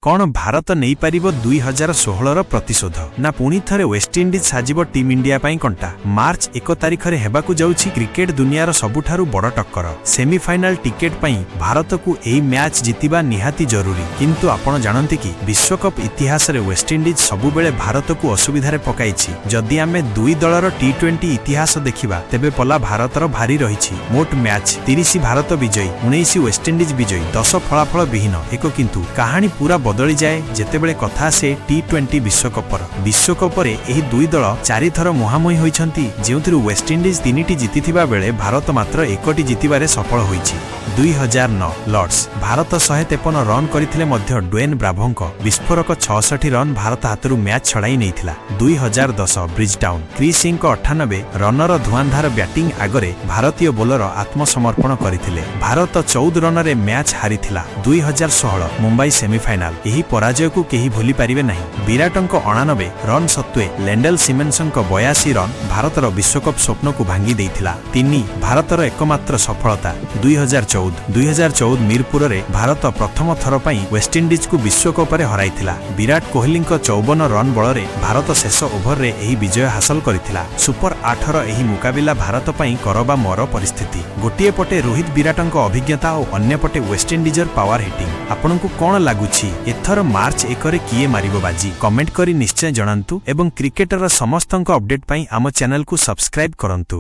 କ'ଣ ଭାରତ ନେଇପାରିବ 2016ର ପ୍ରତିଶୋଧ, ନା ପୁଣି ଥରେ ୱେଷ୍ଟଇଣ୍ଡିଜ୍ ସାଜିବ ଟିମ୍ ଇଣ୍ଡିଆ ପାଇଁ କଣ୍ଟା? ମାର୍ଚ୍ଚ 1 ତାରିଖରେ ହେବାକୁ ଯାଉଛି କ୍ରିକେଟ ଦୁନିଆର ସବୁଠାରୁ ବଡ଼ ଟକ୍କର। ସେମିଫାଇନାଲ ଟିକେଟ୍ ପାଇଁ ଭାରତକୁ ଏହି ମ୍ୟାଚ୍ ଜିତିବା ନିହାତି ଜରୁରୀ। କିନ୍ତୁ ଆପଣ ଜାଣନ୍ତି କି, ବିଶ୍ୱକପ୍ ଇତିହାସରେ ୱେଷ୍ଟଇଣ୍ଡିଜ୍ ସବୁବେଳେ ଭାରତକୁ ଅସୁବିଧାରେ ପକାଇଛି? ଯଦି ଆମେ ଦୁଇ ଦଳର ଟି-20 ଇତିହାସ ଦେଖିବା, ତେବେ ପଲା ଭାରତର ଭାରି ରହିଛି। ମୋଟ ମ୍ୟାଚ୍ 30 ଭାରତ ବିଜୟୀ, 19 ୱେଷ୍ଟଇଣ୍ଡିଜ୍ ବିଜୟୀ, 10 ଫଳାଫଳ ବିହୀନ, ଏକ। କିନ୍ତୁ କାହାଣୀ ପୁରା ବଦଳିଯାଏ ଯେତେବେଳେ କଥା ଆସେ ଟି-20 ବିଶ୍ୱକପର। ବିଶ୍ୱକପରେ ଏହି ଦୁଇ ଦଳ ଚାରିଥର ମୁହାଁମୁହିଁ ହୋଇଛନ୍ତି, ଯେଉଁଥିରୁ ୱେଷ୍ଟଇଣ୍ଡିଜ୍ ତିନିଟି ଜିତିଥିବା ବେଳେ ଭାରତ ମାତ୍ର ଏକଟି ଜିତିବାରେ ସଫଳ ହୋଇଛି। 2009 ଲର୍ଡସ, ଭାରତ 153 ରନ୍ କରିଥିଲେ ମଧ୍ୟ ଡ୍ୱେନ୍ ବ୍ରାଭୋଙ୍କ ବିସ୍ଫୋରକ 66 ରନ୍ ଭାରତ ହାତରୁ ମ୍ୟାଚ୍ ଛଡ଼ାଇ ନେଇଥିଲା। 2010 ବ୍ରିଜଟାଉନ୍, କ୍ରିସିଙ୍କ 98 ରନର ଧୁଆଁଧାର ବ୍ୟାଟିଂ ଆଗରେ ଭାରତୀୟ ବୋଲର ଆତ୍ମସମର୍ପଣ କରିଥିଲେ। ଭାରତ 14 ରନରେ ମ୍ୟାଚ୍ ହାରିଥିଲା। 2016 ମୁମ୍ବାଇ ସେମିଫାଇନାଲ, ଏହି ପରାଜୟକୁ କେହି ଭୁଲି ପାରିବେ ନାହିଁ। ବିରାଟଙ୍କ 89 ରନ୍ ସତ୍ତ୍ୱେ ଲେଣ୍ଡେଲ ସିମେନ୍ସଙ୍କ 82 ରନ୍ ଭାରତର ବିଶ୍ୱକପ୍ ସ୍ୱପ୍ନକୁ ଭାଙ୍ଗି ଦେଇଥିଲା। ତିନି, ଭାରତର ଏକମାତ୍ର ସଫଳତା, 2014। 2014 ମିରପୁରରେ ଭାରତ ପ୍ରଥମ ଥର ପାଇଁ ୱେଷ୍ଟଇଣ୍ଡିଜକୁ ବିଶ୍ୱକପରେ ହରାଇଥିଲା। ବିରାଟ କୋହଲିଙ୍କ 54 ରନ୍ ବଳରେ ଭାରତ ଶେଷ ଓଭରରେ ଏହି ବିଜୟ ହାସଲ କରିଥିଲା। ସୁପର 8ର ଏହି ମୁକାବିଲା ଭାରତ ପାଇଁ କର ବା ମର ପରିସ୍ଥିତି। ଗୋଟିଏ ପଟେ ରୋହିତ ବିରାଟଙ୍କ ଅଭିଜ୍ଞତା ଓ ଅନ୍ୟପଟେ ୱେଷ୍ଟଇଣ୍ଡିଜର ପାୱାର ହିଟିଂ। ଆପଣଙ୍କୁ କ'ଣ ଲାଗୁଛି, ଏଥର ମାର୍ଚ୍ଚ 1ରେ କିଏ ମାରିବ ବାଜି? କମେଣ୍ଟ କରି ନିଶ୍ଚୟ ଜଣାନ୍ତୁ ଏବଂ କ୍ରିକେଟର ସମସ୍ତଙ୍କ ଅପଡେଟ୍ ପାଇଁ ଆମ ଚ୍ୟାନେଲକୁ ସବସ୍କ୍ରାଇବ୍ କରନ୍ତୁ।